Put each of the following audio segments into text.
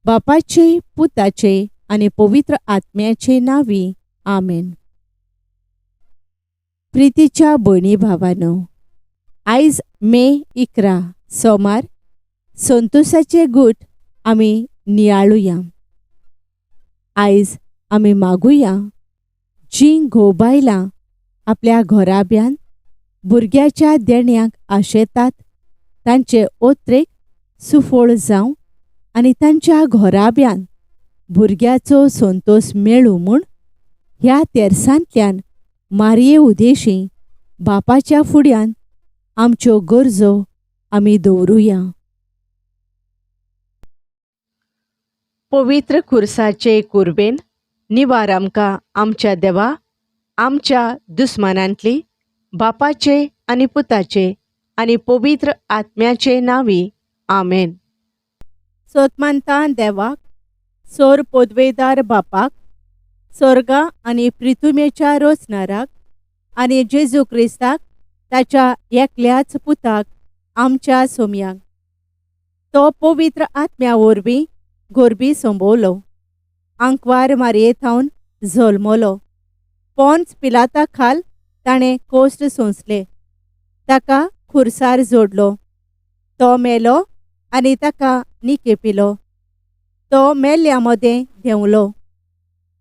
बापाचे, पुताचे आनी पवित्र आत्म्याचे नांवी, आमेन. प्रितीच्या भयणी भावानो, आयज मे 11 सोमार संतोषाचे गूट आमी नियाळुया. आयज आमी मागुया जीं घोव बायलां आपल्या घराब्यान भुरग्याच्या देण्याक आशेतात तांचे ओत्रेक सुफळ जावं आनी तांच्या घराब्यान भुरग्याचो संतोष मेळूं म्हूण ह्या तेरसांतल्यान मारये उदेशी बापाच्या फुड्यान आमच्यो गरजो आमी दवरुया. पवित्र खुर्साचे कुर्बेन निवार आमकां आमच्या देवा, आमच्या दुस्मानांतली, बापाचे आनी पुताचे आनी पवित्र आत्म्याचे नांवी, आमेन. सोतमानता देवाक, सोर पोदवेदार बापाक, सोर्गा आनी प्रिथुमेच्या रोचनाराक आनी जेजू क्रिस्ताक ताच्या एकल्याच पुताक आमच्या सोम्याक, तो पवित्र आत्म्या वरवीं गोरबी संबवलो, आंकवार मारये थावन जल्मलो, पोंच पिलाता खाल ताणें कोश्ट सोंसले, ताका खुर्सार जोडलो, तो मेलो आनी ताका निकेपिलो, तो मेल्ल्या मदें देंवलो,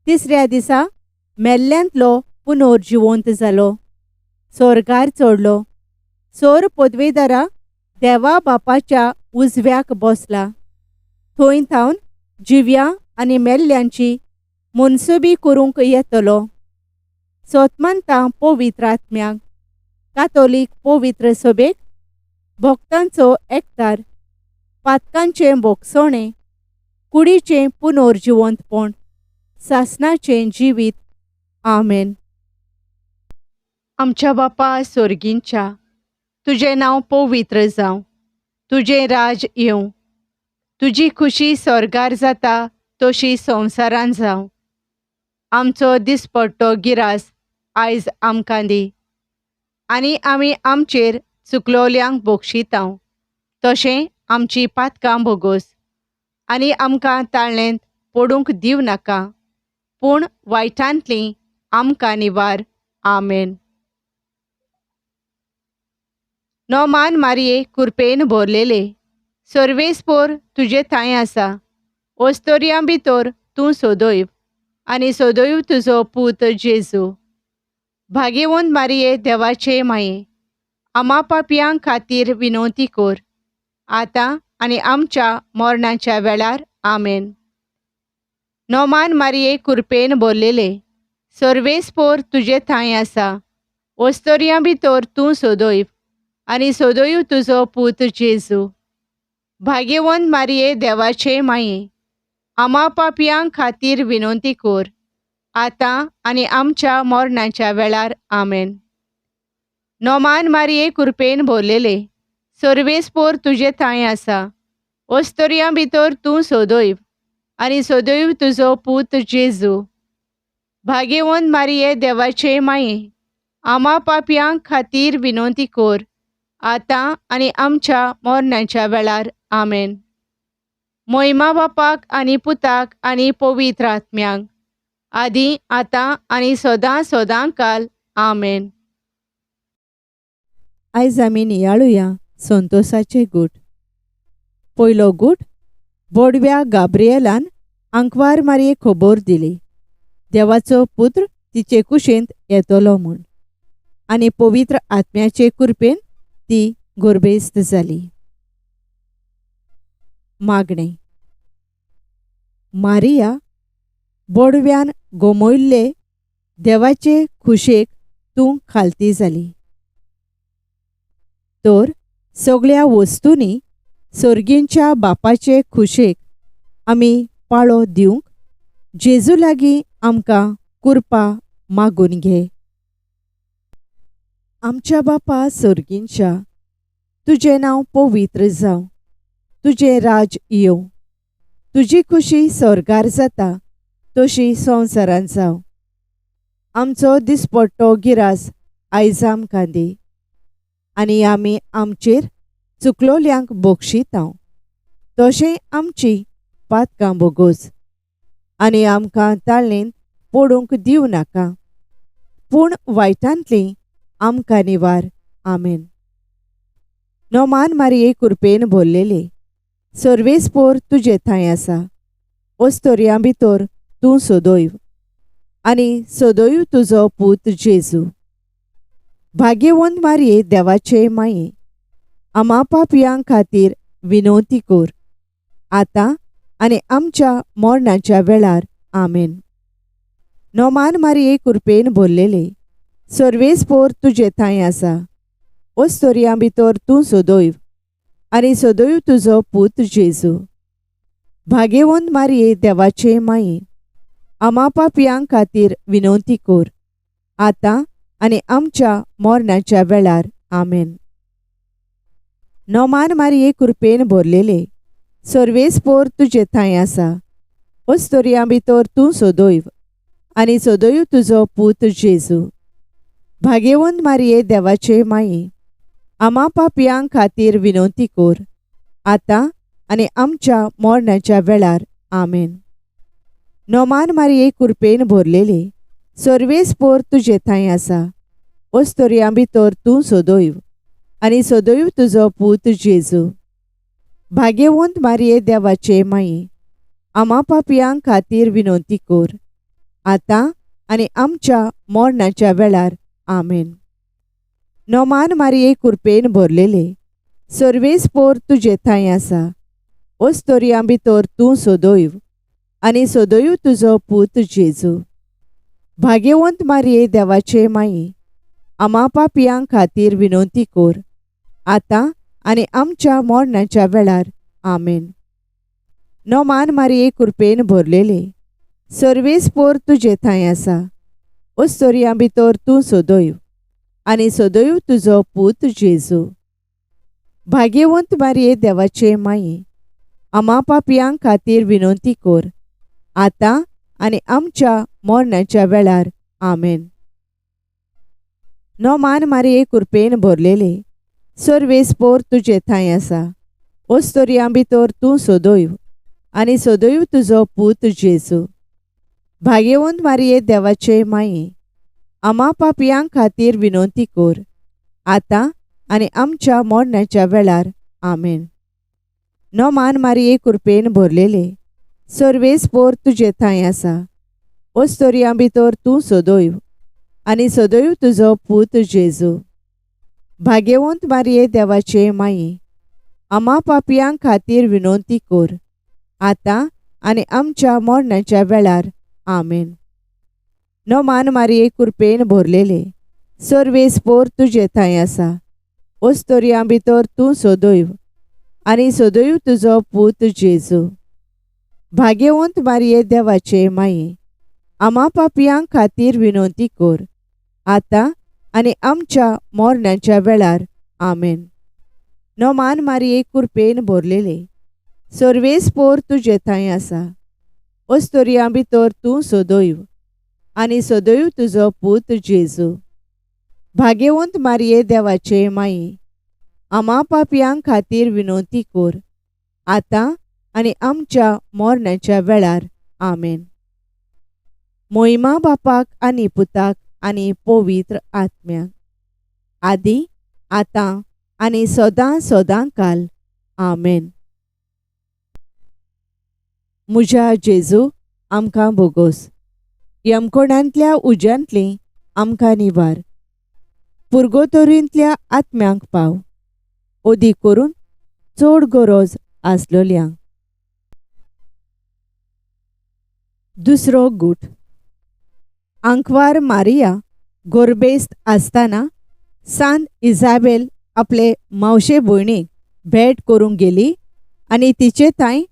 तिसऱ्या दिसा मेल्ल्यांतलो पुनर्जिवंत जालो, सोर्गार चडलो, सोर पदवेदारा देवा बापाच्या उजव्याक बसला, थंय थावन जिव्या आनी मेल्ल्यांची मनसुबी करूंक येतलो. सोतमानता पवित्र आत्म्याक, कातोलीक पवित्र सभेक, भक्तांचो एकतार, पातकांचें भोगसणें, कुडीचें पुनर्जिवंतपण, सासणाचें जिवीत, आमेन. आमच्या बापा सोर्गींच्या, तुजें नांव पवित्र जावं, तुजें राज येवं, तुजी खुशी स्वर्गार जाता तशी संवसारान जावं. आमचो दिसपट्टो गिरास आयज आमकां दी आनी आमी आमचेर चुकलोल्यांक बक्षितांव तशें आमची पातकां भोगोस आनी आमकां ताळ्ळेंत पडूंक दिवं नाका, पूण वायटांतली आमकां निवार, आमेन. नोमान मारये कुरपेन भरलेले, सर्वेस्पोर तुजे थांय आसा, ओस्तोरयां भितर तूं सोदोयव आनी सोदोयव तुजो पूत जेजू. भागेवंत मारये देवाचे माये, आमा पापयां खातीर विनवती कर, आतां आनी आमच्या मरणाच्या वेळार, आमेन. नोमान मारये कुरपेन भरलेले, सर्वेस्पोर तुजे थांय आसा, ओस्तोरयां भितर तूं सोदोयव आनी सोदोयव तुजो पूत जेजू. भाग्यवंत मारये देवाचे माये, आमा पापयां खातीर विनवती कर, आतां आनी आमच्या मरणाच्या वेळार, आमेन. नोमान मारये कुरपेन भरलेले, सर्वेस्पोर तुजे थांय आसा, ओस्तोरयां भितर तूं सोदोयव आनी सोदोयव तुजो पूत जेजू. भाग्यवंत मारये देवाचे माये, आमा पापयां खातीर विनवती कर, आतां आनी आमच्या मरणाच्या वेळार, आमेन. मोहिमा बापाक आनी पुताक आनी पवित्र आत्म्याक, आदी आतां आनी सदां सदां काल, आमेन. आयज आमी नियाळुया संतोषाचे गूट. पयलो गूट, बोडव्या गाब्रिएलान आंकवार मारये खबर दिली, देवाचो पुत्र तिचे कुशींत येतलो म्हूण, आनी पवित्र आत्म्याचे कुरपेन ती गोरबेस्त जाली. मागणें. मारिया, बोडव्यान गोमयल्ले देवाचे खुशेक तूं खालती जाली, तर सगळ्या वस्तूंनी सर्गींच्या बापाचे खुशेक आमी पाळो दिवंक जेजू लागीं आमकां कुरपा मागून घे. आमच्या बापा सर्गींच्या, तुजें नांव पवित्र जावं, तुजें राज येवं, तुजी खुशी स्वर्गार जाता तशी संवसारांत जावं. आमचो दिसपट्टो गिरास आयज आमकां दी आनी आमी आमचेर चुकलोल्यांक बक्षितांव तशें आमची पातकां बोगोस आनी आमकां ताळणेंत पडूंक दिवं नाका, पूण वायटांतली आमकां निवार. आमेन. नोमान मारिये कुरपेन भरलेले, सर्वेस्पोर तुजे थांय आसा, ओस्तोरयां भितर तूं सदैव आनी सदैव तुजो पूत जेजू. भाग्यवंत मारिये देवाचे माये, आमा पापयां खातीर विनवती कर, आतां आनी आमच्या मरणाच्या वेळार. आमेन. नोमान मारिये कुरपेन भरलेले, सर्वेस्पोर तुजे थांय आसा, ओस्तोरयां भितर तूं सदैव आनी सदैव तुजो पूत जेजू. भाग्यवंत मारिये देवाचे माये, आमा पापयां खातीर विनवती कर, आतां आनी आमच्या मरणाच्या वेळार. आमेन. नोमान मारिये कुरपेन भरलेले, सर्वेस्पोर तुजे थांय आसा, ओस्तोरयां भितर तूं सदैव आनी सदैव तुजो पूत जेजू. भाग्यवंत मारिये देवाचे माये, आमा पापयां खातीर विनवती कर, आतां आनी आमच्या मरणाच्या वेळार. आमेन. नोमान मारिये कुरपेन भरलेले, सर्वेस्पोर तुजे थांय आसा, ओस्तोरयां भितर तूं सदैव आनी सदैव तुजो पूत जेजू. भाग्यवंत मारिये देवाचे माये, आमा पापयां खातीर विनवती कर, आतां आनी आमच्या मरणाच्या वेळार. आमेन. नोमान मारिये कुरपेन भरलेले, सर्वेस्पोर तुजे थांय आसा, ओस्तोरयां भितर तूं सदैव आनी सदैव तुजो पूत जेजू. भाग्यवंत मारिये देवाचे माये, आमा पापयां खातीर विनवती कर, आतां आनी आमच्या मरणाच्या वेळार. आमेन. नोमान मारिये कुरपेन भरलेले, सर्वेस्पोर तुजे थांय आसा, ओस्तोरयां भितर तूं सदैव आनी सदैव तुजो पूत जेजू. भाग्यवंत मारिये देवाचे माये, आमा पापयां खातीर विनवती कर, आतां आनी आमच्या मरणाच्या वेळार. आमेन. नोमान मारिये कुरपेन भरलेले, सर्वेस्पोर तुजे थांय आसा, ओस्तोरयां भितर तूं सदैव आनी सदैव तुजो पूत जेजू. भाग्यवंत मारिये देवाचे माये, आमा पापयां खातीर विनवती कर, आतां आनी आमच्या मरणाच्या वेळार. आमेन. नोमान मारिये कुरपेन भरलेले, सर्वेस्पोर तुजे थांय आसा, ओस्तोरयां भितर तूं सदैव आनी सदैव तुजो पूत जेजू. भाग्यवंत मारिये देवाचे माये, आमा पापयां खातीर विनवती कर, आतां आनी आमच्या मरणाच्या वेळार. आमेन. नोमान मारिये कुरपेन भरलेले, सर्वेस्पोर तुजे थांय आसा, ओस्तोरयां भितर तूं सदैव आनी सदैव तुजो पूत जेजू. भाग्यवंत मारिये देवाचे माये, आमा पापयां खातीर विनवती कर, आतां आनी आमच्या मरणाच्या वेळार. आमेन. नोमान मारिये कुरपेन भरलेले, सर्वेस्पोर तुजे थांय आसा, ओस्तोरयां भितर तूं सदैव आनी सदैव तुजो पूत जेजू. भाग्यवंत मारिये देवाचे माये, आमा पापयां खातीर विनवती कर, आतां आनी आमच्या मरणाच्या वेळार. आमेन. मोहिमा बापाक आनी पुताक आनी पवित्र आत्म्याक, आदी आतां आनी सदां सदां काल. आमेन. म्हज्या जेजू, आमकां बोगोस, यमकोणांतल्या उज्यांतली आमकां निवार, पुर्गोतोरींतल्या आत्म्यांक पाव, अदीक करून चड गरज आसलोल्यांक. दुसरो गूट. आंकवार मारिया गोरबेस्त आसतना सांत इजाबेल आपले मावशे भयणीक भेट करूंक गेली आनी तिचे थांय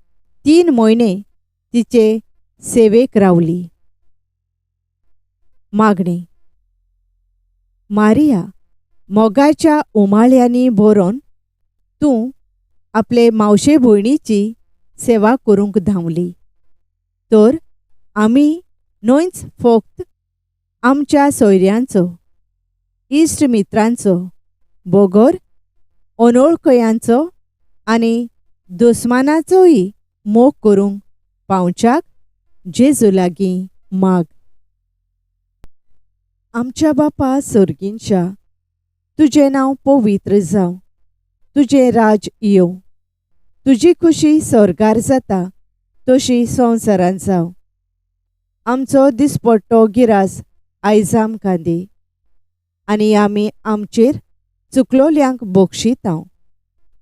3 म्हयने तिचे सेवेक रावली. मागणी. मारिया, मोगाच्या उमाळ्यांनी भरून तूं आपले मावशे भयणीची सेवा करूंक धांवली, तर आमी न्हयच फक्त आमच्या सोयऱ्यांचो, इश्ट मित्रांचो बगर अनोळखयांचो आनी दुस्मानाचोय मोग करूंक पावच्याक जेजू लागीं माग. आमच्या बापा सोर्गींच्या, तुजें नांव पवित्र जावं, तुजें राज येवं, तुजी खुशी स्वर्गार जाता तशी संवसारांत जावं. आमचो दिसपट्टो गिरास आयज आमकां दी आनी आमी आमचेर चुकलोल्यांक बक्षितांव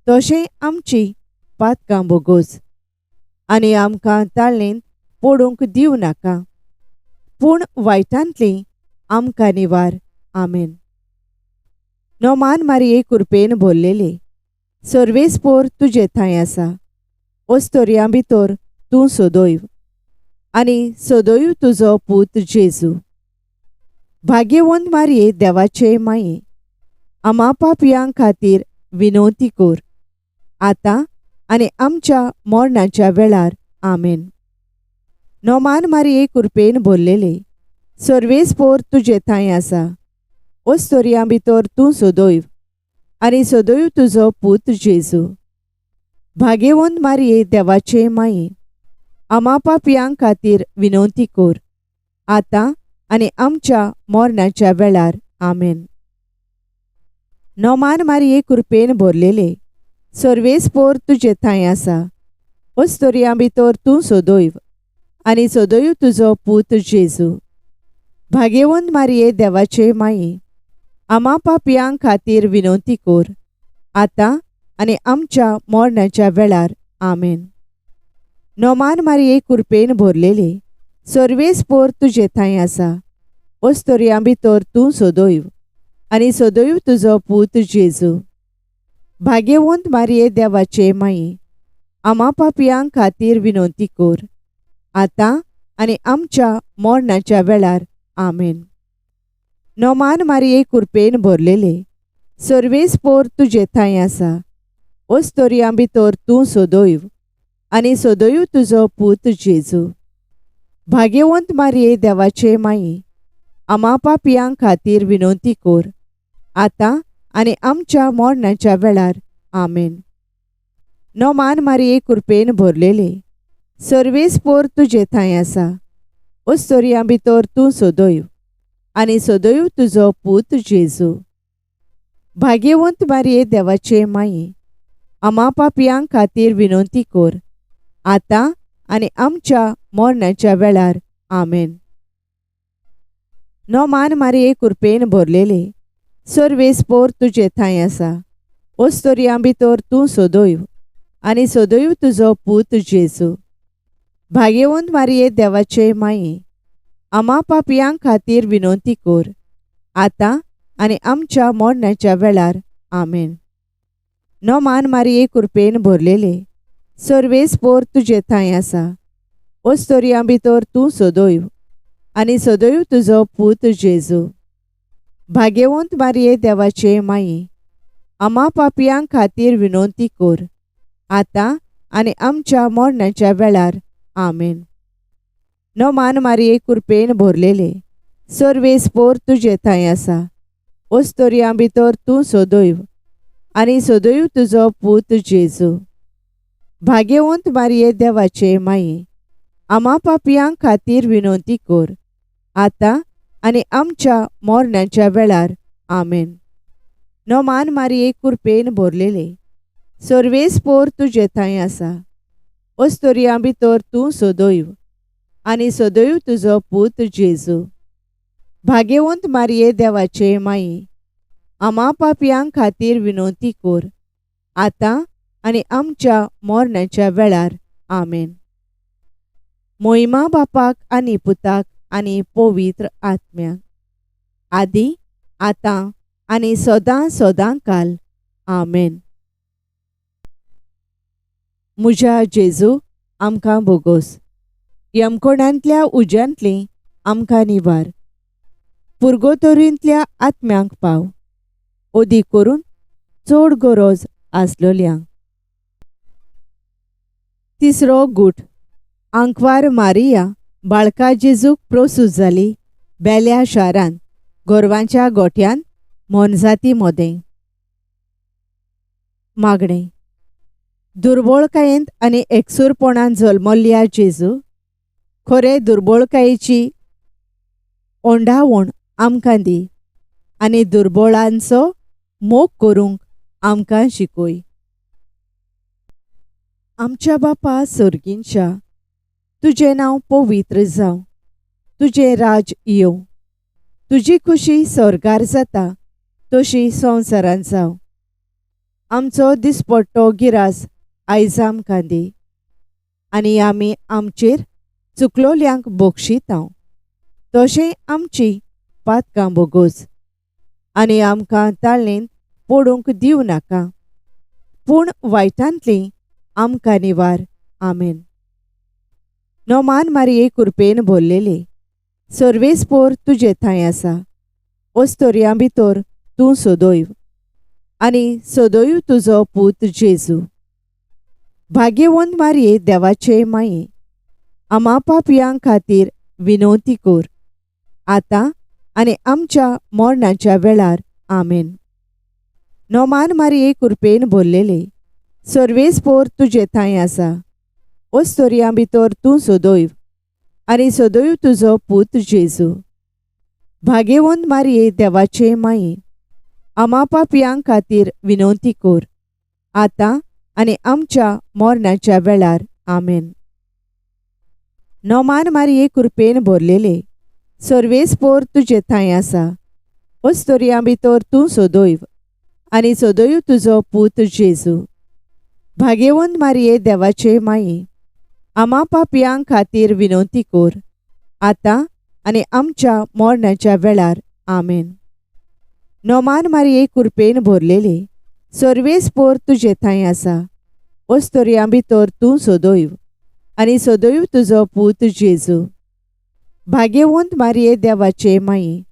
तशें आमची पातकां बोगोस आनी आमकां ताळेंत पडूंक दिवं नाका, पूण वायटांतली आमकां निवार. आमेन. नोमान मारये कुरपेन भरलेले, सर्वेस्पोर तुजे थंय आसा, ओस्तोरयां भितर तूं सदैव आनी सदैव तुजो पूत जेजू. भाग्यवंत मारये देवाचे माये, आमा पापयां खातीर विनवती कर, आतां आनी आमच्या मरणाच्या वेळार. आमेन. नोमान मारये कुरपेन भरलेले, सर्वेस्पोर तुजे थंय आसा, ओस्तोरयां भितर तूं सदैव आनी सदैव तुजो पूत जेजू. भाग्यवंत मारये देवाचे माये, आमा पापयां खातीर विनवती कर, आतां आनी आमच्या मरणाच्या वेळार. आमेन. नोमान मारये कुरपेन भरलेले, सर्वेस्पोर तुजे थंय आसा, ओस्तोरयां भितर तूं सदैव आनी सदैव तुजो पूत जेजू. भाग्यवंत मारये देवाचे माये, आमा पापयां खातीर विनवती कर, आतां आनी आमच्या मरणाच्या वेळार. आमेन. नोमान मारये कुरपेन भरलेले, सर्वेस्पोर तुजे थंय आसा, ओस्तोरयां भितर तूं सदैव आनी सदैव तुजो पूत जेजू. भाग्यवंत मारये देवाचे माये, आमा पापयां खातीर विनवती कर, आतां आनी आमच्या मरणाच्या वेळार. आमेन. नोमान मारये कुरपेन भरलेले, सर्वेस्पोर तुजे थंय आसा, ओस्तोरयां भितर तूं सदैव आनी सदैव तुजो पूत जेजू. भाग्यवंत मारये देवाचे माये, आमा पापयां खातीर विनवती कर, आतां आनी आमच्या मरणाच्या वेळार. आमेन. नोमान मारये कुरपेन भरलेले, सर्वेस्पोर तुजे थंय आसा, ओस्तोरयां भितर तूं सदैव आनी सदैव तुजो पूत जेजू. भाग्यवंत मारये देवाचे माये, आमा पापयां खातीर विनवती कर, आतां आनी आमच्या मरणाच्या वेळार. आमेन. नोमान मारये कुरपेन भरलेले, सर्वेस्पोर तुजे थंय आसा, ओस्तोरयां भितर तूं सदैव आनी सदैव तुजो पूत जेजू. भाग्यवंत मारये देवाचे माये, आमा पापयां खातीर विनवती कर, आतां आनी आमच्या मरणाच्या वेळार. आमेन. नोमान मारये कुरपेन भरलेले, सर्वेस्पोर तुजे थंय आसा, ओस्तोरयां भितर तूं सदैव आनी सदैव तुजो पूत जेजू. भाग्यवंत मारये देवाचे माये, आमा पापयां खातीर विनवती कर, आतां आनी आमच्या मरणाच्या वेळार. आमेन. नोमान मारये कुरपेन भरलेले, सर्वेस्पोर तुजे थंय आसा, ओस्तोरयां भितर तूं सदैव आनी सदैव तुजो पूत जेजू. भाग्यवंत मारये देवाचे माये, आमा पापयां खातीर विनवती कर, आतां आनी आमच्या मरणाच्या वेळार. आमेन. नोमान मारये कुरपेन भरलेले, सर्वेस्पोर तुजे थंय आसा, ओस्तोरयां भितर तूं सदैव आनी सदैव तुजो पूत जेजू. भाग्यवंत मारये देवाचे माये, आमा पापयां खातीर विनवती कर, आतां आनी आमच्या मरणाच्या वेळार. आमेन. मोहिमा बापाक आनी पुताक आनी पवित्र आत्म्याक, आदी आतां आनी सदां सदां काल. आमेन. म्हज्या जेजू, आमकां बोगोस, यमकोणांतल्या उज्यांतली आमकां निवार, पुर्गोतोरींतल्या आत्म्यांक पाव, अदीक करून चड गरज आसलोल्यांक. तिसरो गूट. आंकवार मारिया बाळका जेजूक प्रोसूत जाली बेल्या शारांत गोरवांच्या गोठ्यांत मोनजाती मोदें. मागणें. दुर्बोळकायेंत आनी एकसूरपणान जल्मल्ल्या जेजू, खरे दुर्बोळकायेची ओंडावण आमकां दी आनी दुर्बोळांचो मोग करूंक आमकां शिकय. आमच्या बापा सोर्गींच्या, तुजें नांव पवित्र जावं, तुजें राज येवं, तुजी खुशी स्वर्गार जाता तशी संवसारांत जावं. आमचो दिसपट्टो गिरास आयज आमकां दी आनी आमी आमचेर चुकलोल्यांक बक्षितांव तशें आमची पातकां बोगोस आनी आमकां ताळेंत पडूंक दिवं नाका, पूण वायटांतली आमकां निवार. आमेन. नोमान मारये कुरपेन भरलेले, सर्वेस्पोर तुजे थंय आसा, ओस्तोरयां भितर तूं सदैव आनी सदैव तुजो पूत जेजू. भाग्यवंत मारये देवाचे माये, आमा पापयां खातीर विनवती कर, आतां आनी आमच्या मरणाच्या वेळार. आमेन. नोमान मारये कुरपेन भरलेले, सर्वेस्पोर तुजे थंय आसा, ओस्तोरयां भितर तूं सदैव आनी सदैव तुजो पूत जेजू. भाग्यवंत मारये देवाचे माये, आमा पापयां खातीर विनवती कर, आतां आनी आमच्या मरणाच्या वेळार. आमेन. नोमान मारये कुरपेन भरलेले, सर्वेस्पोर तुजे थंय आसा, ओस्तोरयां भितर तूं सदैव आनी सदैव तुजो पूत जेजू. भाग्यवंत मारये देवाचे माये, आमा पापयां खातीर विनवती कर, आतां आनी आमच्या मरणाच्या वेळार. आमेन. नोमान मारये कुरपेन भरलेले, सर्वेस्पोर तुजे थंय आसा, ओस्तोरयां भितर तूं सदैव आनी सदैव तुजो पूत जेजू. भाग्यवंत मारये देवाचे माये,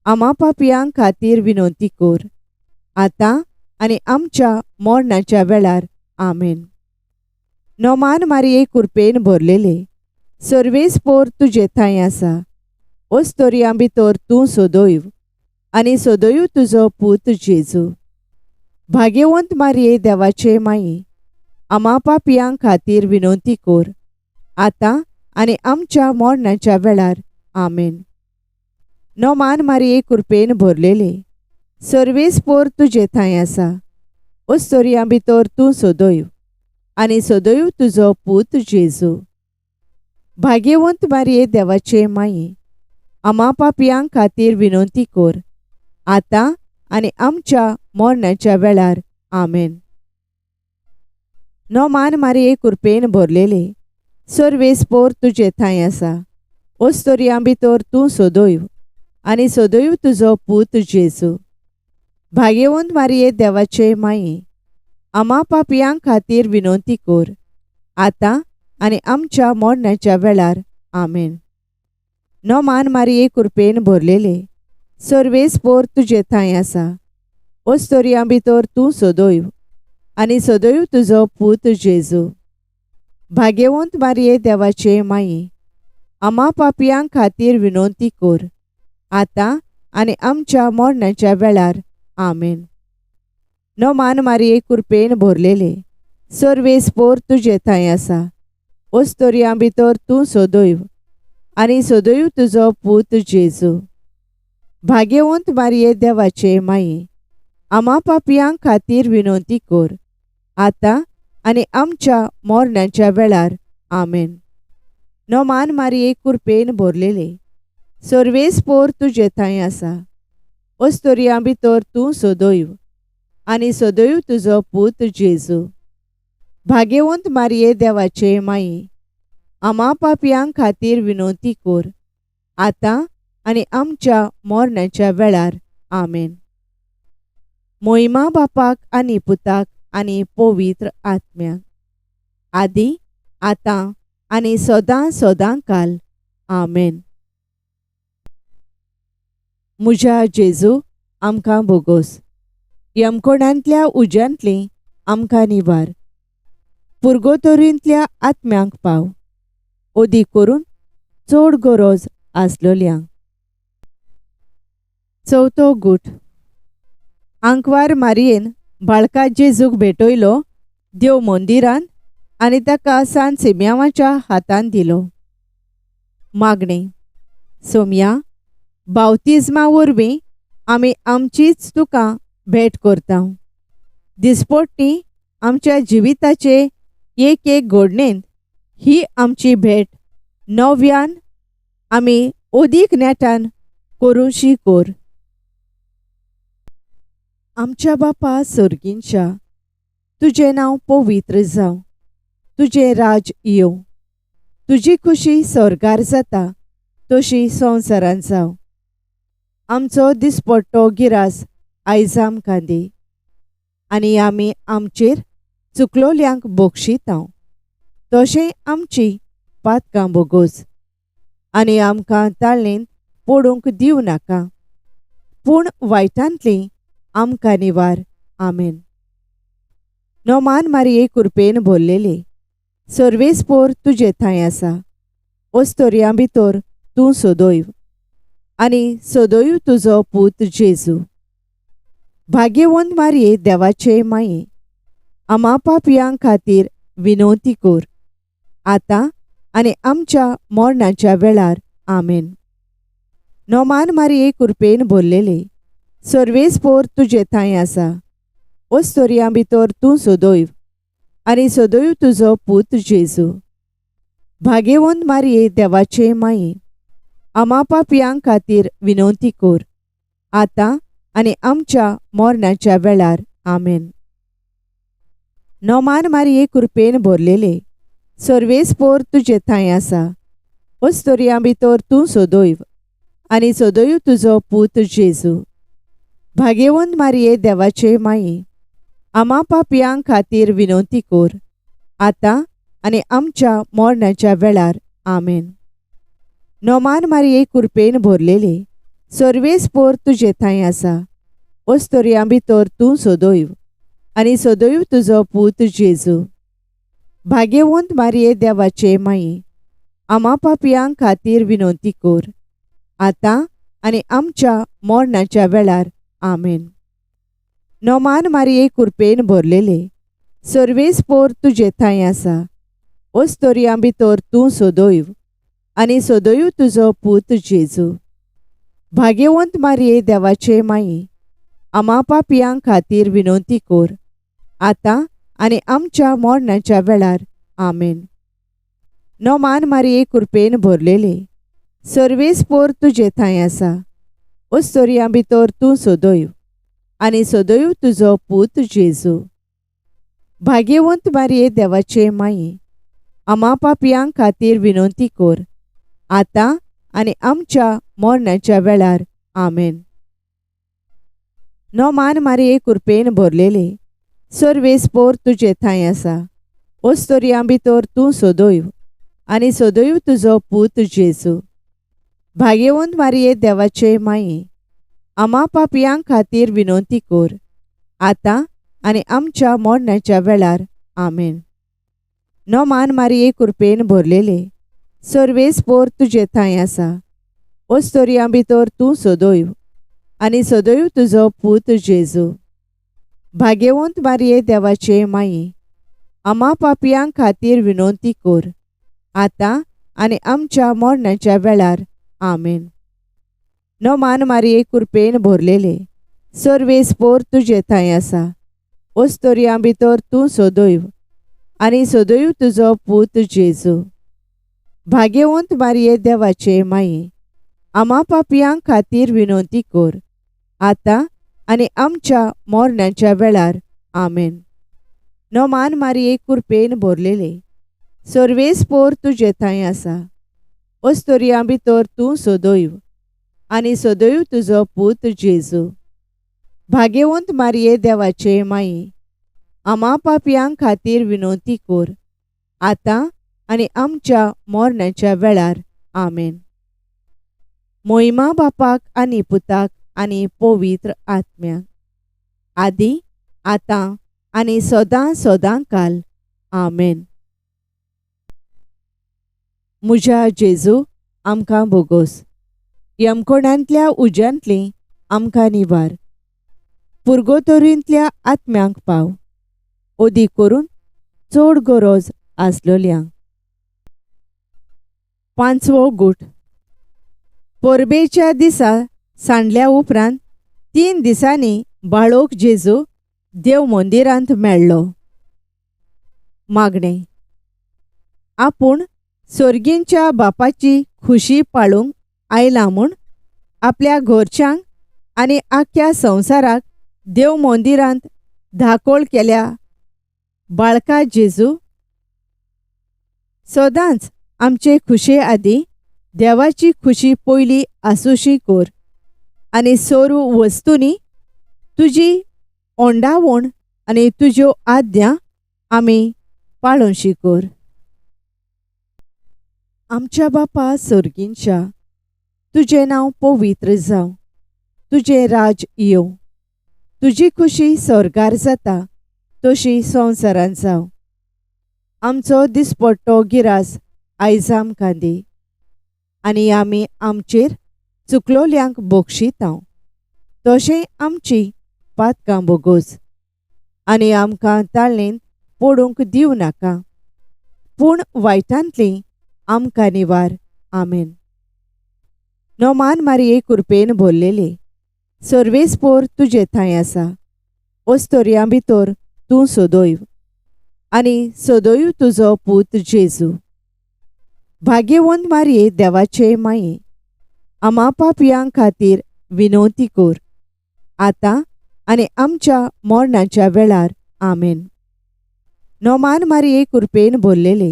आमा पापयां खातीर विनवती कर, आतां आनी आमच्या मरणाच्या वेळार. आमेन. नोमान मारये कुरपेन भरलेले, सर्वेस्पोर तुजे थंय आसा, ओस्तोरयां भितर तूं सदैव आनी सदैव तुजो पूत जेजू. भाग्यवंत मारये देवाचे माये, आमा पापयां खातीर विनवती कर, आतां आनी आमच्या मरणाच्या वेळार. आमेन. नोमान मारये कुरपेन भरलेले, सर्वेस्पोर तुजे थंय आसा, ओस्तोरयां भितर तूं सदैव आनी सदैव तुजो पूत जेजू. भाग्यवंत मारये देवाचे माये, आमा पापयां खातीर विनवती कर, आतां आनी आमच्या मरणाच्या वेळार. आमेन. नोमान मारये कुरपेन भरलेले, सर्वेस्पोर तुजे थंय आसा, ओस्तोरयां भितर तूं सदैव आनी सदैव तुजो पूत जेजू. भाग्यवंत मारये देवाचे माये, आमा पापयां खातीर विनवती कर, आतां आनी आमच्या मरणाच्या वेळार. आमेन. नोमान मारये कुरपेन भरलेले, सर्वेस्पोर तुजे थंय आसा, ओस्तोरयां भितर तूं सदैव आनी सदैव तुजो पूत जेजू. भाग्यवंत मारये देवाचे माये, आमा पापयां खातीर विनवती कर, आतां आनी आमच्या मरणाच्या वेळार. आमेन. नोमान मारये कुरपेन भरलेले, सर्वेस्पोर तुजे थंय आसा, ओस्तोरयां भितर तूं सदैव आनी सदैव तुजो पूत जेजू. भाग्यवंत मारये देवाचे माये, आमा पापयां खातीर विनवती कर, आतां आनी आमच्या मरणाच्या वेळार. आमेन. नोमान मारये कुरपेन भरलेले, सर्वेस्पोर तुजे थंय आसा, ओस्तोरयां भितर तूं सदैव आनी सदैव तुजो पूत जेजू. भाग्यवंत मारये देवाचे माये, आमा पापयां खातीर विनवती कर, आतां आनी आमच्या मरणाच्या वेळार. आमेन. मोहिमा बापाक आनी पुताक आनी पवित्र आत्म्याक, आदी आतां आनी सदां सदां काल. आमेन. म्हज्या जेजू, आमकां बोगोस, यमकोणांतल्या उज्यांतली आमकां निवार, पुर्गोतोरींतल्या आत्म्यांक पाव, ओदी करून चड गरज आसलोल्यांक. चवथो गूट. आंकवार मारयेन बाळका जेजूक भेटयलो देव मंदिरांत आनी ताका सान सिम्यांवाच्या हातांत दिलो. मागणें. सोमया, बावतिज्मा वरवीं आमी आमचीच तुका भेट करता. दिसपट्टी आमच्या जिविताचे एक एक घडणेंत ही आमची भेट नव्यान आमी अदीक नेटान करूंशी कर. आमच्या बापा सर्गींच्या, तुजें नांव पवित्र जावं, तुजें राज येवं, तुजी खुशी स्वर्गार जाता तशी संवसारांत जावं. आमचो दिसपट्टो गिरास आयज आमकां दी आनी आमी आमचेर चुकलोल्यांक बक्षितांव तशें आमची पातकां बोगोस आनी आमकां ताळणेंत पडूंक दिवं नाका, पूण वायटांतली आमकां निवार. आमेन. नोमान मारये कुरपेन भरलेले, सर्वेस्पोर तुजे थंय आसा, ओस्तोरयां भितर तूं सदैव आनी सदैव तुजो पूत जेजू. भाग्यवंत मारये देवाचे माये, आमा पापयां खातीर विनवती कर, आतां आनी आमच्या मरणाच्या वेळार. आमेन. नोमान मारये कुरपेन भरलेले, सर्वेस्पोर तुजे थंय आसा, ओस्तोरयां भितर तूं सदैव आनी सदैव तुजो पूत जेजू. भाग्यवंत मारये देवाचे माये, आमा पापयां खातीर विनवती कर, आतां आनी आमच्या मरणाच्या वेळार. आमेन. नोमान मारये कुरपेन भरलेले, सर्वेस्पोर तुजे थंय आसा, ओस्तोरयां भितर तूं सदैव आनी सदैव तुजो पूत जेजू. भाग्यवंत मारये देवाचे माये, आमा पापयां खातीर विनवती कर, आतां आनी आमच्या मरणाच्या वेळार. आमेन. नोमान मारये कुरपेन भरलेले, सर्वेस्पोर तुजे थंय आसा, ओस्तोरयां भितर तूं सदैव आनी सदैव तुजो पूत जेजू. भाग्यवंत मारये देवाचे माये, आमा पापयां खातीर विनवती कर, आतां आनी आमच्या मरणाच्या वेळार. आमेन. नोमान मारये कुरपेन भरलेले, सर्वेस्पोर तुजे थंय आसा, ओस्तोरयां भितर तूं सदैव आनी सदैव तुजो पूत जेजू. भाग्यवंत मारये देवाचे माये, आमा पापयां खातीर विनवती कर, आतां आनी आमच्या मरणाच्या वेळार. आमेन. नोमान मारये कुरपेन भरलेले, सर्वेस्पोर तुजे थंय आसा, ओस्तोरयां भितर तूं सदैव आनी सदैव तुजो पूत जेजू. भाग्यवंत मारये देवाचे माये, आमा पापयां खातीर विनवती कर, आतां आनी आमच्या मरणाच्या वेळार. आमेन. नोमान मारये कुरपेन भरलेले, सर्वेस्पोर तुजे थंय आसा, ओस्तोरयां भितर तूं सदैव आनी सदैव तुजो पूत जेजू. भाग्यवंत मारये देवाचे माये, आमा पापयां खातीर विनवती कर, आतां आनी आमच्या मरणाच्या वेळार. आमेन. नोमान मारये कुरपेन भरलेले, सर्वेस्पोर तुजे थंय आसा, ओस्तोरयां भितर तूं सदैव आनी सदैव तुजो पूत जेजू. भाग्यवंत मारये देवाचे माये, आमा पापयां खातीर विनवती कर, आतां आनी आमच्या मरणाच्या वेळार. आमेन. नोमान मारये कुरपेन भरलेले, सर्वेस्पोर तुजे थंय आसा, ओस्तोरयां भितर तूं सदैव आनी सदैव तुजो पूत जेजू. भाग्यवंत मारये देवाचे माये, आमा पापयां खातीर विनवती कर, आतां आनी आमच्या मरणाच्या वेळार. आमेन. नोमान मारये कुरपेन भरलेले, सर्वेस्पोर तुजे थंय आसा, ओस्तोरयां भितर तूं सदैव आनी सदैव तुजो पूत जेजू. भाग्यवंत मारये देवाचे माये, आमा पापयां खातीर विनवती कर, आतां आनी आमच्या मरणाच्या वेळार. आमेन. मोहिमा बापाक आनी पुताक आनी पवित्र आत्म्याक, आदी आतां आनी सदां सदां काल. आमेन. म्हज्या जेजू, आमकां बोगोस, यमकोणांतल्या उज्यांतली आमकां निवार, पुर्गोतोरींतल्या आत्म्यांक पाव, अदीक करून चड गरज आसलोल्यांक. पांचवो गूट. परबेच्या दिसा सांडल्या उपरांत 3 दिसांनी बाळक जेजू देव मंदिरांत मेळ्ळो. मागणें. आपूण सोर्गींच्या बापाची खुशी पाळूंक आयला म्हूण आपल्या घरच्यांक आनी आख्ख्या संवसाराक देव मंदिरांत धाकोळ केल्या बाळका जेजू, सदांच आमचे खुशे आदी देवाची खुशी पयली आसूशी कर आनी सर्व वस्तूंनी तुजी ओंडावण आनी तुज्यो आज्ञा आमी पाळोशी कर. आमच्या बापा सोर्गींच्या, तुजें नांव पवित्र जावं, तुजें राज येवं, तुजी खुशी स्वर्गार जाता तशी संवसारांत जावं. आमचो दिसपट्टो गिरास आयज आमकां दी आनी आमी आमचेर चुकलोल्यांक बक्षितांव तशें आमची पातकां बोगोस आनी आमकां ताळणेन पडूंक दिवं नाका, पूण वायटांतली आमकां निवार. आमेन. नोमान मारिये कुरपेन भरलेले, सर्वेस्पोर तुजे थंय आसा, ओस्तोरयां भितर तूं सदैव आनी सदैव तुजो पूत जेजू. भाग्यवंत मारिये देवाचे माये, आमा पापयां खातीर विनवती कर, आतां आनी आमच्या मरणाच्या वेळार. आमेन. नोमान मारिये कुरपेन भरलेले,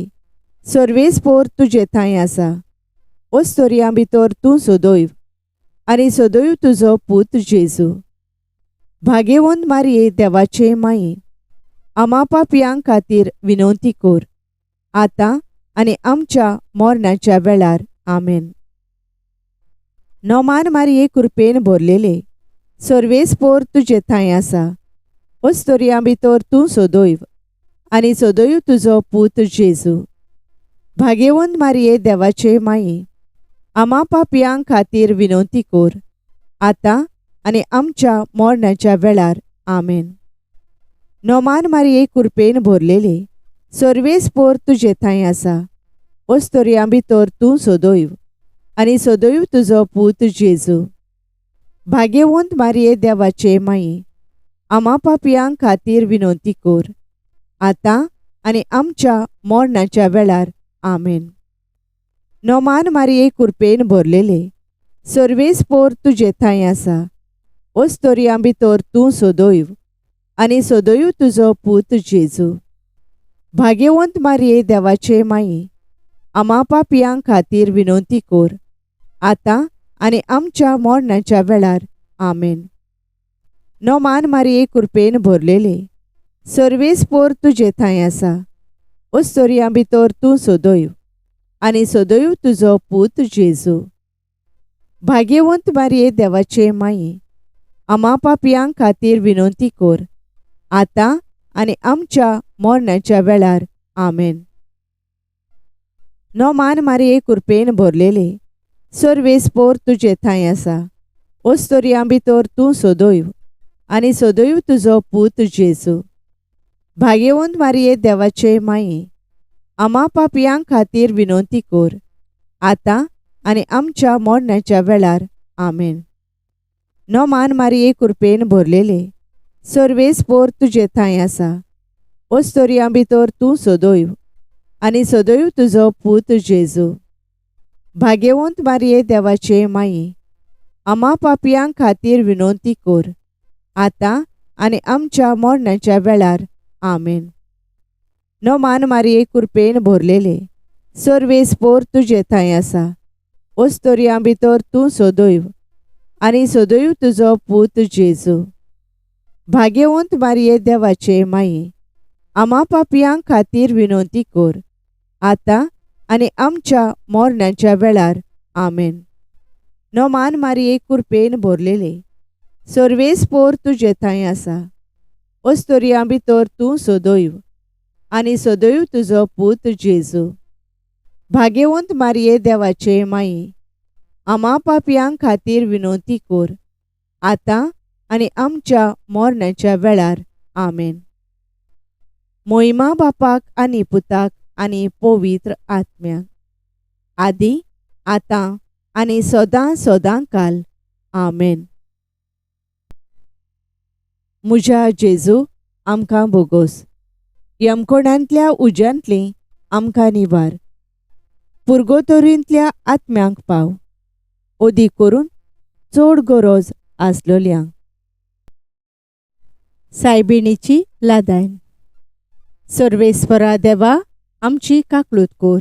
सर्वेस्पोर तुजे थंय आसा, ओस्तोरयां भितर तूं सदैव आनी सदैव तुजो पूत जेजू. भाग्यवंत मारिये देवाचे माये, आमा पापयां खातीर विनवती कर, आतां आनी आमच्या मरणाच्या वेळार. आमेन. नोमान मारिये कुरपेन भरलेले, सर्वेस्पोर तुजे थंय आसा, ओस्तोरयां भितर तूं सदैव आनी सदैव तुजो पूत जेजू. भाग्यवंत मारिये देवाचे माये, आमा पापयां खातीर विनवती कर, आतां आनी आमच्या मरणाच्या वेळार. आमेन. नोमान मारिये कुरपेन भरलेले, सर्वेस्पोर तुजे थंय आसा, ओस्तोरयां भितर तूं सदैव आनी सदैव तुजो पूत जेजू. भाग्यवंत मारिये देवाचे माये, आमा पापयां खातीर विनवती कर, आतां आनी आमच्या मरणाच्या वेळार. आमेन. नोमान मारिये कुरपेन भरलेले, सर्वेस्पोर तुजे थंय आसा, ओस्तोरयां भितर तूं सदैव आनी सदैव तुजो पूत जेजू. भाग्यवंत मारिये देवाचे माये, आमा पापयां खातीर विनवती कर, आतां आनी आमच्या मरणाच्या वेळार. आमेन. नोमान मारिये कुरपेन भरलेले, सर्वेस्पोर तुजे थंय आसा, ओस्तोरयां भितर तूं सदैव आनी सदैव तुजो पूत जेजू. भाग्यवंत मारिये देवाचे माये, आमा पापयां खातीर विनवती कर, आतां आनी आमच्या मरणाच्या वेळार. आमेन. नोमान मारिये कुरपेन भरलेले, सर्वेस्पोर तुजे थंय आसा, ओस्तोरयां भितर तूं सदैव आनी सदैव तुजो पूत जेजू. भाग्यवंत मारिये देवाचे माये, आमा पापयां खातीर विनवती कर, आतां आनी आमच्या मरणाच्या वेळार. आमेन. नोमान मारिये कुरपेन भरलेले, सर्वेस्पोर तुजे थंय आसा, ओस्तोरयां भितर तूं सदैव आनी सदैव तुजो पूत जेजू. भाग्यवंत मारिये देवाचे माये, आमा पापयां खातीर विनवती कर, आतां आनी आमच्या मरणाच्या वेळार. आमेन. नोमान मारिये कुरपेन भरलेले, सर्वेस्पोर तुजे थंय आसा, ओस्तोरयां भितर तूं सदैव आनी सदैव तुजो पूत जेजू. भाग्यवंत मारिये देवाचे माये, आमा पापयां खातीर विनवती कर, आतां आनी आमच्या मरणाच्या वेळार. आमेन. नोमान मारिये कुरपेन भरलेले, सर्वेस्पोर तुजे थंय आसा, ओस्तोरयां भितर तूं सदैव आनी सदैव तुजो पूत जेजू. भाग्यवंत मारिये देवाचे माये, आमा पापयां खातीर विनवती कर, आतां आनी आमच्या मरणाच्या वेळार. आमेन. मोहिमा बापाक आनी पुताक आनी पवित्र आत्म्याक, आदी आतां आनी सदां सदां काल. आमेन. म्हज्या जेजू, आमकां बोगोस. यमकोणांतल्या उज्यांतली आमकां निवार. पुर्गोतोरींतल्या आत्म्यांक पाव, ओदी करून चड गरज आसलोल्यांक. सायबिणीची लादायन. सर्वेस्परा देवा, आमची काकलूत कोर.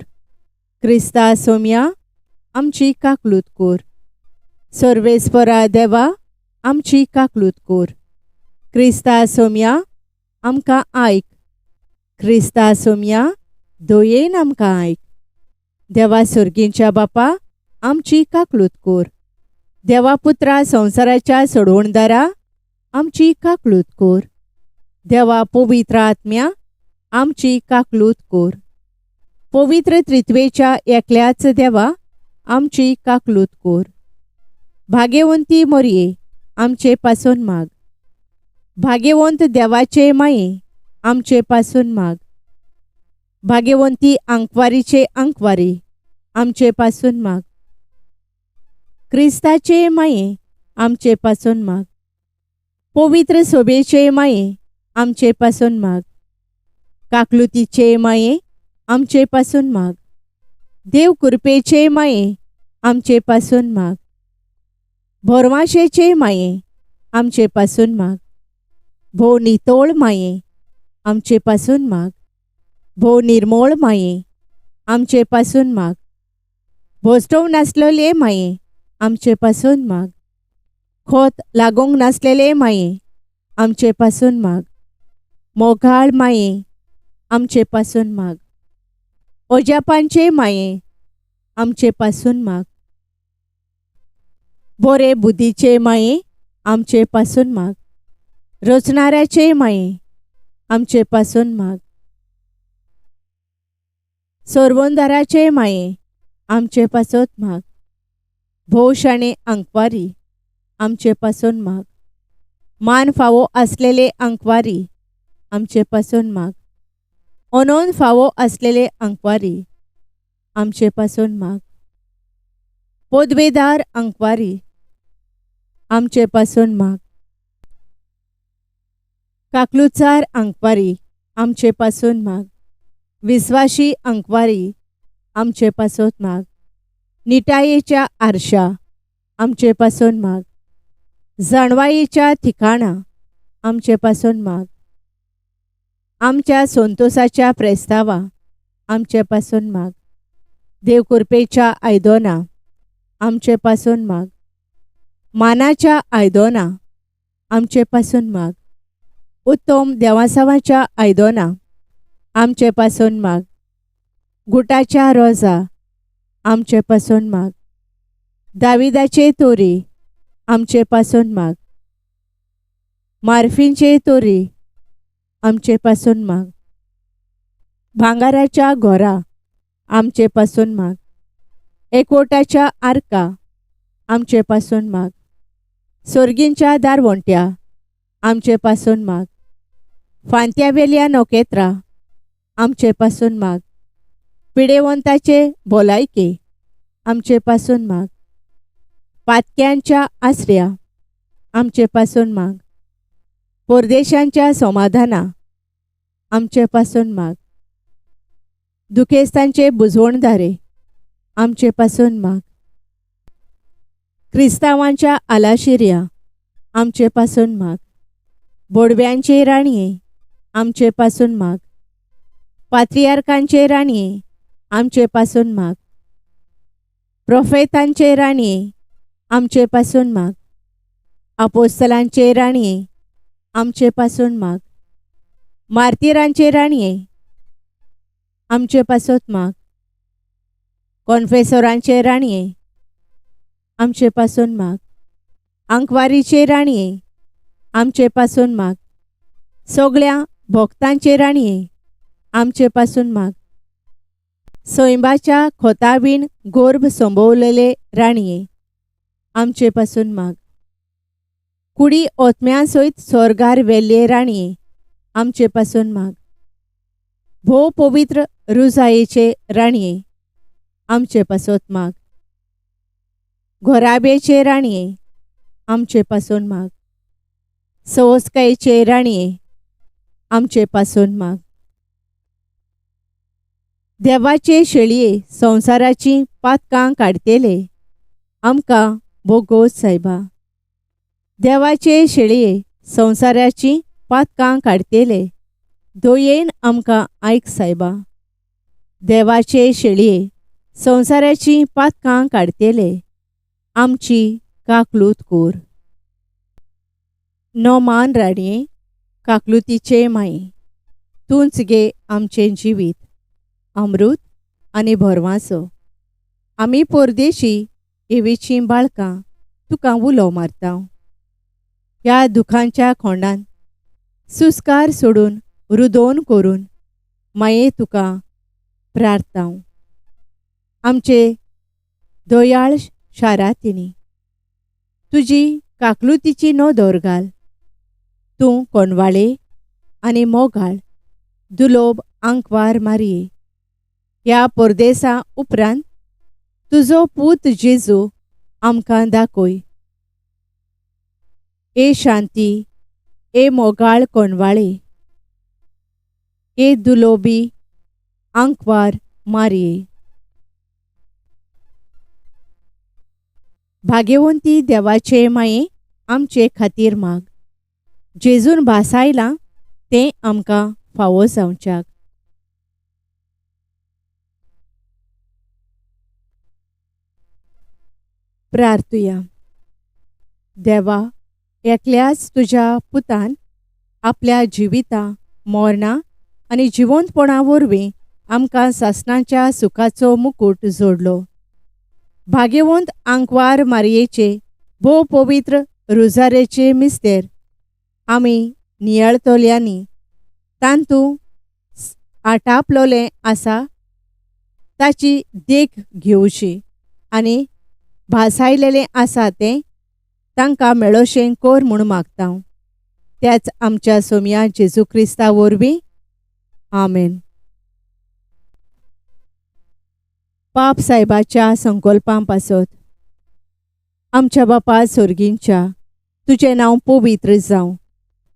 क्रिस्ता सोम्या, आमची काकलूत कोर. सर्वेस्परा देवा, आमची काकलूत कोर. क्रिस्ता सोम्या, आमकां आयक. क्रिस्ता सोम्या, दयेन आमकां आयक. देवा सर्गींच्या बापा, आमची काकलूत कोर. देवा पुत्रा संवसाराच्या सोडवणदारा, आमची काकलूत कोर. देवा पवित्र आत्म्या, आमची काकलूत कोर. पवित्र त्रित्वेच्या एकल्याच देवा, आमची काकलूत कोर. भाग्यवंती मोरये, आमचे पासून माग. भाग्यवंत देवाचे माये, आमचे पासून माग. भाग्यवंती आंकवारीचे आंकवारी, आमचे पासून माग. क्रिस्ताचे माये, आमचे पासून माग. पवित्र सोबेचे माये, आमचे पासून माग. काकलुतीचे माये, आमचे पासून माग. देव कृपेचे माये, आमचे पासून माग. भोरवाशेचे माये, आमचे पासून माग. भोव नितोळ माये, आमचे पासून माग. भोव निर्मोळ माये, आमचे पासून माग. भोसटोव नासलेले माये, आमचे पासून माग. खोत लागूंक नासलेले माये, आमचे पासून माग. मोगाळ माये, आमचे पासून माग. ओजापांचे माये, आमचे पासून माग. बोरे बुद्धीचे माये, आमचे पासून माग. रचणाऱ्याचे माये, आमचे पासून माग. सोरवंदाराचे माये, आमचे पासत माग. भोव शाणे आंकवारी, आमचे पासून माग. मान फावो आसलेले आंकवारी, आमचे पासून माग. अनोन फावो आसलेले आंकवारी, आमचे पासून माग. पदवेदार आंकवारी, आमचे पासून माग. काकलुचार आंकवारी, आमचे पासून माग. विस्वाशी आंकवारी, आमचे पासत माग. निटायेच्या आरशा, आमचे पासून माग. जाणवायेच्या ठिकाणा, आमचे पासून माग. आमच्या संतोसाच्या प्रेस्तावा, आमचे पासून माग. देव कृपेच्या आयदोना, आमचे पासून माग. मानाच्या आयदोना, आमचे पासून माग. उत्तम देवासावाच्या आयदोना, आमचे पासून माग. गुटाच्या रोजा, आमचे पासून माग. दाविदाचे तोरी, आमचे पासून माग. मार्फींचे तोरी, आमचे पासून माग. भांगाराच्या घोरा, आमचे पासून माग. एकवटाच्या आर्का, आमचे पासून माग. सोर्गींच्या दारवंट्या, आमचे पासून माग. फांत्यावेल्या नखेत्रां, आमचे पासून माग. पिडेवंताचे भलायके, आमचे पासून माग. पातक्यांच्या आसऱ्या, आमचे पासून माग. परदेशांच्या समाधाना, आमचे पासून माग. दुखेस्तांचे बुजवणदारे, आमचे पासून माग. क्रिस्तांवांच्या आलाशिऱ्या, आमचे पासून माग. बोडव्यांचे राणये, आमचे पासून माग. पात्रियार्कांचे राणये, आमचे पासून माग. प्रोफेतांचे राणये, आमचे पासून माग. आपोस्तलांचे राणये, आमचे पासून माग. मार्तिरांचे राणये, आमचे पासत माग. कॉन्फेसोरांचे राणये, आमचे पासून माग. आंकवारीचे राणये, आमचे पासून माग. सगळ्या भक्तांचे राणये, आमचे पासून माग. सैंबाच्या खोतावीण गोर्भ संभवलेले राणये, आमचे पासून माग. कुडी ओतम्या सयत स्वर्गार वेल्ले राणये, आमचे पासून माग. भोव पवित्र रुजायेचे राणये आमचे पासत माग. घोराब्याचे राणये आमचे पासून माग. सवस्कायेचे राणये आमचे पासून माग. देवाचे शेळये संवसाराची पातकां काडटेले आमकां बोगोस सायबा. देवाचे शेळये संवसाराची पातकां काडटेले दयेन आमकां आयक सायबा. देवाचे शेळये संवसाराची पातकां काडटेले आमची काकलूत कोर. नोमान राणये काकलुतीचे माये तूंच गे आमचें जिवीत अमृत आनी भरवांसो. आमी परदेशी एवीचीं बाळकां तुका उलो मारता. ह्या दुखांच्या खोंडान सुस्कार सोडून रुदोन करून माये तुका प्रार्थांव. आमचे दयाळ शारातिनी तुजी काकलुतीची नदर घाल. तूं कोणवाळे आनी मोगाळ दुलोब आंकवार मारये. ह्या परदेसा उपरांत तुजो पूत जेजू आमकां दाखय. ए शांती, ए मोगाळ कोणवाळे, ए दुलोबी आंकवार मारये. भाग्यवंती देवाचे माये आमचे खातीर माग. जेजून भासायलां तें आमकां फावो जावच्याक. प्रार्थुया. देवा, एकल्याच तुज्या पुतान आपल्या जिविता मरणा आनी जिवंतपणा वरवीं आमकां सासणाच्या सुखाचो मुकूट जोडलो. भाग्यवंत आंकवार मारयेचे भोव पवित्र रुजारेचे मिस्तेर आमी नियाळतल्यांनी तांतू आटापलोलें आसा ताची देख घेवची आनी भासायलेलें आसा तें तांकां मेळोशें कोर म्हूण मागता. त्याच आमच्या सोमया जेजू क्रिस्ता वरवीं. आमेन. पाप सायबाच्या संकल्पां पासत. आमच्या बापा सोर्गींच्या, तुजें नांव पवित्र जावं,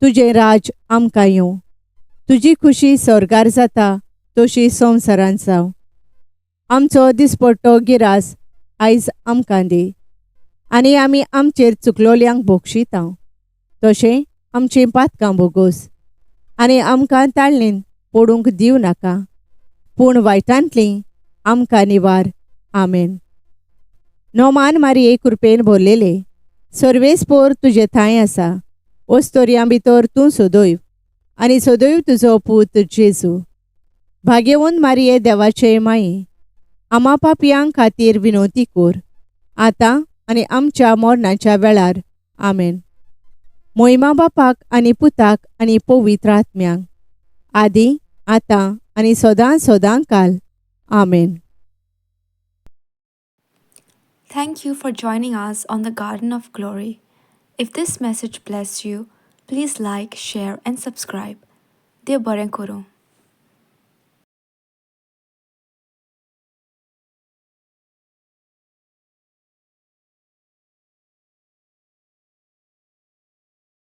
तुजें राज आमकां येवं, तुजी खुशी स्वर्गार जाता तशी संवसारांत जावं. आमचो दिसपट्टो गिरास आयज आमकां दी आनी आमी आमचेर चुकलोल्यांक भोगशिता तशें आमचीं पातकां भोगोस आनी आमकां ताळणेन पडूंक दिवं नाका, पूण वायटांतलीं आमकां निवार. आमेन. नोमान मारये कृपेन भरलेले सर्वेस्पोर तुजे थांय आसा. ओस्तोरयां भितर तूं सदैव आनी सदैव तुजो पूत जेजू. भाग्यवंत मारये देवाचे माये आमा पापयां खातीर विनवती कोर आतां आनी आमच्या मरणाच्या वेळार. आमेन. मोहिमा बापाक आनी पुताक आनी पवित्र आत्म्यांक, आदी आतां आनी सदां सदां काल. आमेन. Thank you for joining us on the Garden of Glory. If this message blessed you, please like, share, and subscribe. देव बरें करूं.